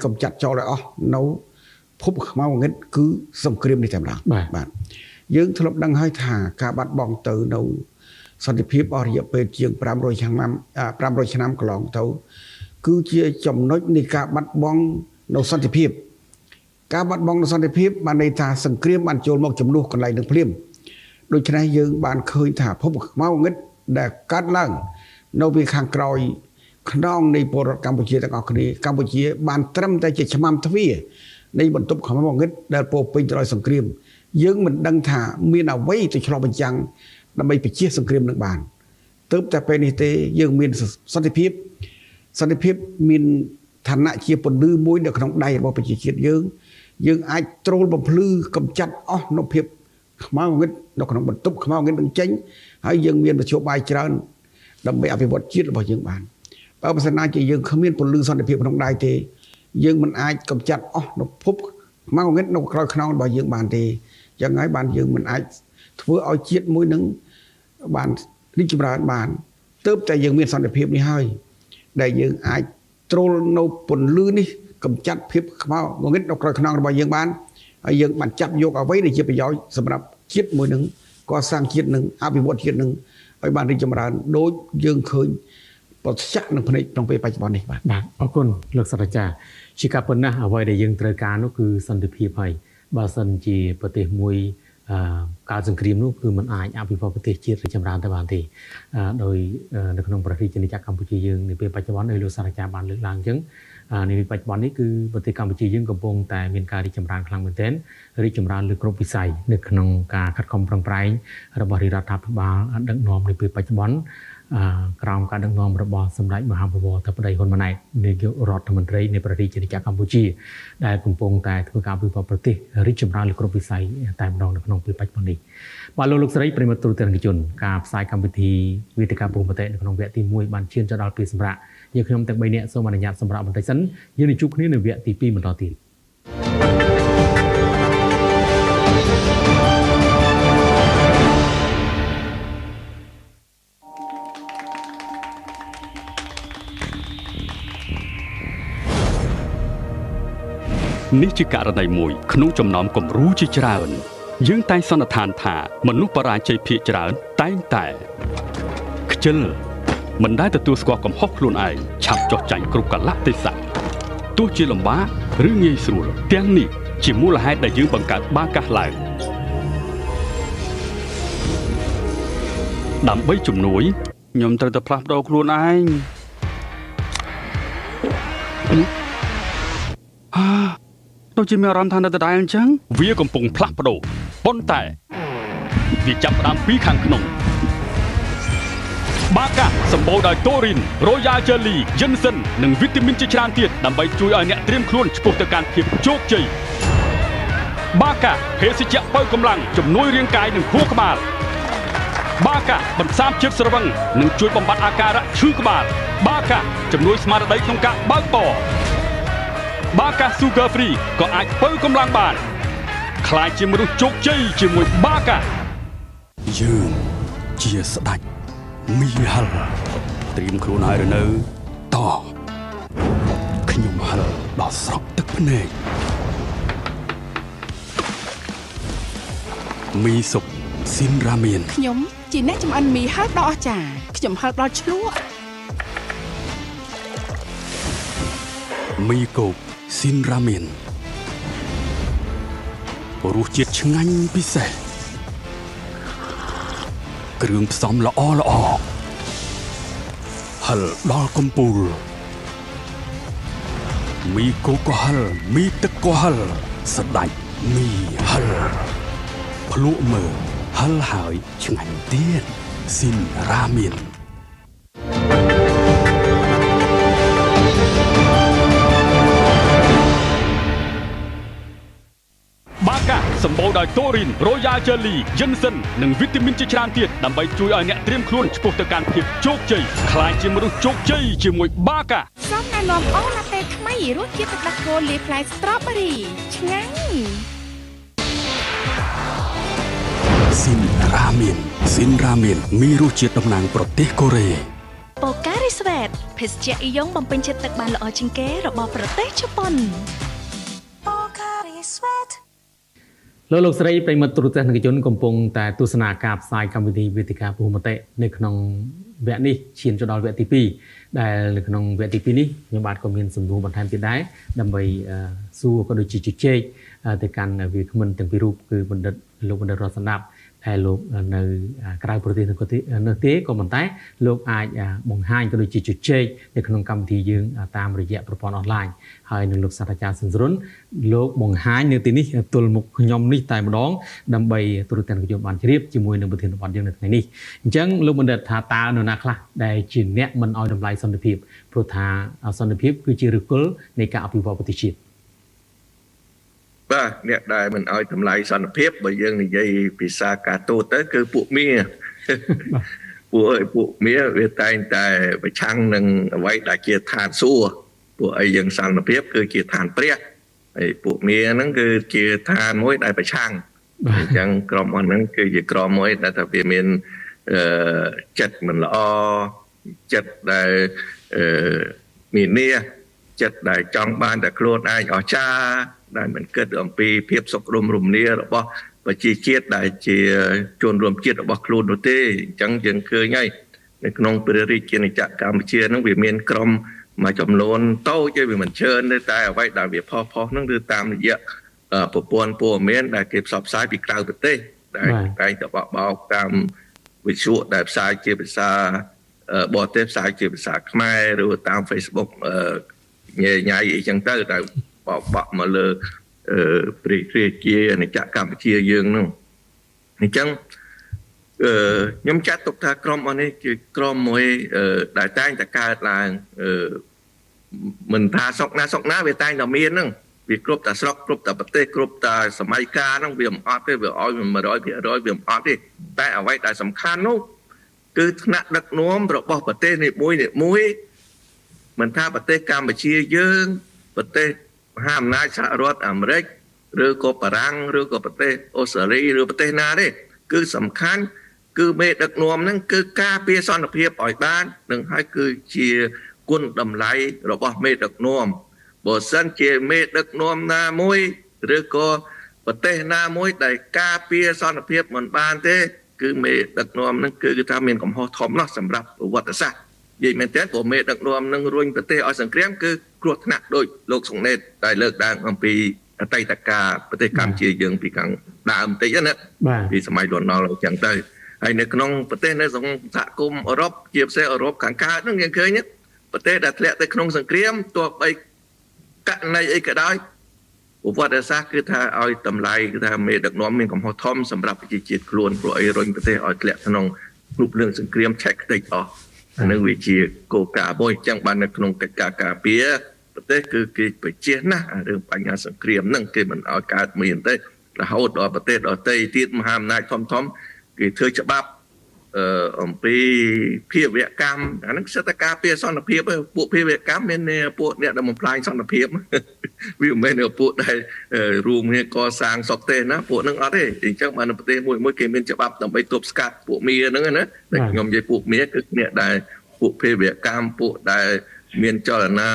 កំចាត់ចោលឲ្យអស់នៅភពខ្មៅងឹតគឺសង្គ្រាមនេះតែម្ដងបាទយើងធ្លាប់ដឹងហើយថាការបាត់បង់ទៅនៅសន្តិភាពអស់រយៈពេលជាង500ឆ្នាំ500ឆ្នាំកន្លងទៅគឺជាចំណុចនៃការបាត់បង់នៅសន្តិភាពការបាត់បង់នៅសន្តិភាពបានន័យថាសង្គ្រាមបានចូលមកជំនួសកន្លែងនឹងភ្លាមដូច្នេះយើងបានឃើញថាភពខ្មៅងឹតដែលកើតឡើងនៅពីខាងក្រោយខ្នងនៃពលរដ្ឋកម្ពុជាទាំងអស់គ្នាកម្ពុជាបានត្រឹមតែជាឆ្មាំទ្វារនៃបន្ទប់ខ្មៅងឹតដែលពោពេញទៅដោយសង្គ្រាមយើងមិនដឹងថាមានអ្វីទៅឆ្លុះបញ្ចាំងដើម្បីបញ្ជាសង្គ្រាមនឹងបានទើបតែពេលនេះទេយើងមានសន្តិភាពសន្តិភាពមានឋានៈជាពន្លឺមួយនៅក្នុងដៃរបស់ប្រជាជាតិយើងយើងអាចត្រូលបំភ្លឺកម្ចាត់អស់នូវភាពខ្មៅងឹតនៅក្នុងបន្ទប់ខ្មៅងឹតនឹងចេញហើយយើងមានមធ្យោបាយច្រើនដើម្បីអភិវឌ្ឍជាតិរបស់យើងបានបើមិនណាជាយើងគ្មានពន្លឺសន្តិភាពក្នុងដៃទេយើងមិនអាចកម្ចាត់អស់នូវភពខ្មៅងឹតនៅក្រោយខ្នងរបស់យើងបានទេយ៉ាងហើយបានយើងមិនអាចធ្វើឲ្យជាតិមួយនឹងបានរីកចម្រើនបានទើបតែយើងមានសន្តិភាពនេះហើយដែលយើងអាចត្រូលនៅពន្លឺនេះកម្ចាត់ភាពខ្មៅងងឹតនៅក្រោយខ្នងរបស់យើងបានហើយយើងបានចាប់យកអ្វីដែលជាប្រយោជន៍សម្រាប់ជាតិមួយនឹងកសាងជាតិនឹងអភិវឌ្ឍជាតិនឹងឲ្យបានរីកចម្រើនដូចយើងឃើញប្រតិចនឹងភ្នែកក្នុងពេលបច្ចុប្បន្ននេះបាទបាទអរគុណលោកសាស្ត្រាចារ្យជាការប៉ុណ្ណាអ្វីដែលយើងត្រូវការនោះគឺសន្តិភាពហើយបើសិនជាប្រទេសមួយការសង្គ្រាមនោះគឺมันអាចអភិវឌ្ឍប្រទេសជាតិរីកចម្រើនទៅបានទេដោយនៅក្នុងប្រទេសជានិច្ចកម្ពុជាយើងនាពេលបច្ចុប្បន្នដោយលោកសាស្ត្រាចារ្យបានលើកឡើងអញ្ចឹងនាពេលបច្ចុប្បន្ននេះគឺប្រទេសកម្ពុជាយើងកំពុងតែមានការរីកចម្រើនខ្លាំងមែនទែនរីកចម្រើនលើគ្រប់វិស័យនៅក្នុងការខិតខំប្រឹងប្រែងរបស់រាជរដ្ឋាភិបាលដឹកនាំនាពេលបច្ចុប្បន្នក្រោមការដឹកនាំរបស់សម្ដេចមហាបវរធិបតីហ៊ុនម៉ាណែតនាយករដ្ឋមន្ត្រីនៃប្រជាជាតិកម្ពុជាដែលកំពុងតែធ្វើការអភិវឌ្ឍប្រទេសរីកចម្រើនលើគ្រប់វិស័យតែម្ដងនៅក្នុងពេលបច្ចុប្បន្ននេះបាទលោកស្រីប្រិយមិត្តទូទាំងជនការផ្សាយកម្មវិធីវេទិកាពូមតិនៅក្នុងវគ្គទី1បានឈានចូលដល់ពេលសម្រាប់យើងខ្ញុំទាំង3នាក់សូមអនុញ្ញាតសម្រាប់បន្តិចសិនយើងនឹងជួបគ្នានៅវគ្គទី2បន្តទៀតនេះជាករណីមួយក្នុងចំណោមគំរូជាច្រើនយើងតែងសន្និដ្ឋានថាមនុស្សបរាជ័យភាគច្រើនតែងតែខ្ជិលមិនដែលទទួលស្គាល់កំហុសខ្លួនឯងឆាប់ចុះចាញ់គ្រប់កាលៈទេសៈទោះជាលំបាកឬងាយស្រួលទាំងនេះជាមូលហេតុដែលយើងបង្កើតបាកាសឡើងដើម្បីជំនួយខ្ញុំត្រូវតែផ្លាស់ប្ដូរខ្លួនឯងដូចជាមានអារម្មណ៍ថានៅដដែលអញ្ចឹងវាកំពុងផ្លាស់ប្ដូរប៉ុន្តែវាចាប់ផ្ដើមពីខាងក្នុងបាកាសម្បូរដោយតូរីនរ៉ូយ៉ាល់ជេលីយិនសិននិងវីតាមីនជាច្រើនទៀតដើម្បីជួយឲ្យអ្នកត្រៀមខ្លួនឆ្ពោះទៅកាន់ភាពជោគជ័យបាកាភេសជ្ជៈបើកម្លាំងជំនួយរាងកាយនិងខួរក្បាលបាកាបន្សាបជាតិស្រវឹងនិងជួយបំបត្តិអាការៈឈឺក្បាលបាកាជំនួយស្មារតីក្នុងការបើកបរបាកា Sugar Free ក៏អាចបើកម្លាំងបានក្លាយជាមនុស្សជោគជ័យជាមួយបាកាយើងជាស្ដេចមីហិលត្រៀមខ្លួនហើយឬនៅតខ្ញុំហិលដល់ស្រក់ទឹកភ្នែកមីសុបស៊ីនរ៉ាមៀនខ្ញុំជាអ្នកចម្អិនមីហិលដ៏អស្ចារ្យខ្ញុំហិលដល់ឆ្លក់មីកូបស៊ីនរ៉ាមៀនរសជាតិឆ្ងាញ់ពិសេសគ្រឿងផ្សំល្អល្អហិលដល់កំពូលមីកូក៏ហិលមីទឹកក៏ហិលស្ដេចមីហិលភ្លក់មើលហិលហើយឆ្ងាញ់ទៀតស៊ីនរ៉ាមៀនបាកាសម្បូរដោយតូរីនរ៉ូយ៉ាល់ជេលីយិនសិននិងវីតាមីនជាច្រើនទៀតដើម្បីជួយឲ្យអ្នកត្រៀមខ្លួនឆ្ពោះទៅកាន់ភាពជោគជ័យក្លាយជាមនុស្សជោគជ័យជាមួយបាកាសូមណែនាំអូឡាតេថ្មីរសជាតិទឹកដោះគោលាយផ្លែស្ត្រប៊េរីឆ្ងាញ់ស៊ីនរ៉ាមៀនស៊ីនរ៉ាមៀនមានរសជាតិតំណាងប្រទេសកូរ៉េបូការី រីស្វេតភេសជ្ជៈអ៊ីយ៉ុងបំពេញជាតិទឹកបានល្អជាងគេរបស់ប្រទេសជប៉ុន Pocari Sweat លោកលោកស្រីប្រិយមិត្តទូរទស្សនិកជនកំពុងតែទស្សនាការផ្សាយកម្មវិធីវេទិកាពហុមតិនៅក្នុងវគ្គនេះឈានចូលដល់វគ្គទី2ដែលនៅក្នុងវគ្គទី2នេះខ្ញុំបាទក៏មានសំណួរបន្ថែមទៀតដែរដើម្បីសួរក៏ដូចជាជជែកទៅកាន់វាគ្មិនទាំងពីររូបគឺបណ្ឌិតលោកបណ្ឌិតរតសណ្ដាប់ដែលលោកនៅក្រៅប្រទេសនៅទេក៏ប៉ុន្តែលោកអាចបង្ហាញក៏ដូចជាជជែកនៅក្នុងកម្មវិធីយើងតាមរយៈប្រព័ន្ធអនឡាញហើយនឹងលោកសាស្ត្រាចារ្យស៊ិនស៊រុនលោកបង្ហាញនៅទីនេះទល់មុខខ្ញុំនេះតែម្ដងដើម្បីទូរទស្សនិកជនបានជ្រាបជាមួយនឹងប្រធានបទយើងនៅថ្ងៃនេះអញ្ចឹងលោកបណ្ឌិតថាតើនរណាខ្លះដែលជាអ្នកមិនឲ្យតម្លៃសន្តិភាពព្រោះថាសន្តិភាពគឺជាឫសគល់នៃការអភិវឌ្ឍប្រទេសជាតិបាទអ្នកដែលមិនឲ្យតម្លៃសន្តិភាពបើយើងនិយាយភាសាការទូតទៅគឺពួកមាពួកមាវាតែងតែប្រឆាំងនឹងអ្វីដែលជាឋានសួគ៌ពួកអីយើងសន្តិភាពគឺជាឋានព្រះហើយពួកមាហ្នឹងគឺជាឋានមួយដែលប្រឆាំងអញ្ចឹងក្រុមអស់ហ្នឹងគឺជាក្រុមមួយដែលថាវាមានចិត្តមិនល្អចិត្តដែលមាននេះចិត្តដែលចង់បានតែខ្លួនឯងអស្ចារ្យដែលមិនគិតអំពីភាពសុខដុមរមនារបស់ប្រជាជាតិដែលជាជនរួមជាតិរបស់ខ្លួននោះទេអញ្ចឹងយើងឃើញហើយនៅក្នុងព្រះរាជាណាចក្រកម្ពុជាហ្នឹងវាមានក្រុមមួយចំនួនតូចទេវាមិនច្រើនទេតែអ្វីដែលវាផុសហ្នឹងគឺតាមរយៈប្រព័ន្ធព័ត៌មានដែលគេផ្សព្វផ្សាយពីក្រៅប្រទេសដែលតែងតែបោកបោកតាមវិទ្យុដែលផ្សាយជាភាសាបរទេសផ្សាយជាភាសាខ្មែរឬតាម Facebook ញ៉ៃញ៉ៃអីចឹងទៅដែលបោកបក់មកលើព្រះរាជាណាចក្រកម្ពុជាយើងនោះអញ្ចឹងខ្ញុំចាត់ទុកថាក្រុមអស់នេះគឺក្រុមមួយដែលតែងតែកើតឡើងមិនថាស្រុកណាវាតែងតែមានហ្នឹងវាគ្រប់តែស្រុកគ្រប់តែប្រទេសគ្រប់តែសម័យកាលហ្នឹងវាមិនអត់ទេវាឲ្យ100%វាមិនអត់ទេតែអ្វីដែលសំខាន់នោះគឺថ្នាក់ដឹកនាំរបស់ប្រទេសនីមួយៗមិនថាប្រទេសកម្ពុជាយើងប្រទេសមហាអំណាចសហរដ្ឋអាមេរិកឬក៏បារាំងឬក៏ប្រទេសអូស្ត្រាលីឬប្រទេសណាទេគឺសំខាន់គឺមេដឹកនាំហ្នឹងគឺការពារសន្តិភាពឲ្យបាននឹងហើយគឺជាគុណតម្លៃរបស់មេដឹកនាំបើសិនជាមេដឹកនាំណាមួយឬក៏ប្រទេសណាមួយដែលការពារសន្តិភាពមិនបានទេគឺមេដឹកនាំហ្នឹងគឺថាមានកំហុសធំណាស់សម្រាប់ប្រវត្តិសាស្ត្រនិយាយមែនទែនព្រោះមេដឹកនាំនឹងរុញប្រទេសឲ្យសង្គ្រាមគឺគ្រោះថ្នាក់ដូចលោកសុកណេតដែលលើកឡើងអំពីអតីតកាលប្រទេសកម្ពុជាយើងពីខាងដើមតិចណាពីសម័យលន់នល់អញ្ចឹងទៅហើយនៅក្នុងប្រទេសនៅសហគមន៍អឺរ៉ុបជាពិសេសអឺរ៉ុបខាងកើតហ្នឹងយើងឃើញប្រទេសដែលធ្លាក់ទៅក្នុងសង្គ្រាមទោះបីករណីអីក៏ដោយប្រវត្តិសាស្ត្រគឺថាឲ្យតម្លៃគឺថាមេដឹកនាំមានកំហុសធំសម្រាប់ប្រជាជាតិខ្លួនព្រោះអីរុញប្រទេសឲ្យធ្លាក់ក្នុងរូបរឿងសង្គ្រាមឆេះខ្ទេចអស់អានឹងវាជាគោលការណ៍មួយអញ្ចឹងបាននៅក្នុងកិច្ចការការពារប្រទេសគឺគេបញ្ជាណាស់រឿងបញ្ហាសង្គ្រាមហ្នឹងគេមិនឲ្យកើតមានទេរហូតដល់ប្រទេសដទៃទៀតមហាអំណាចធំធំគេធ្វើច្បាប់អំពីភាវកម្មអាហ្នឹងសិតតែការពារសន្តិភាពពួកភាវកម្មមានពួកអ្នកដែលបំផ្លាញសន្តិភាពវាមិនមែនពួកដែលរួមគ្នាកសាងស្រុកទេណាពួកហ្នឹងអត់ទេអញ្ចឹងបាននៅប្រទេសមួយៗគេមានច្បាប់ដើម្បីទប់ស្កាត់ពួកមាហ្នឹងណាតែខ្ញុំនិយាយពួកមាគឺអ្នកដែលពួកភាវកម្មពួកដែលមានចលនា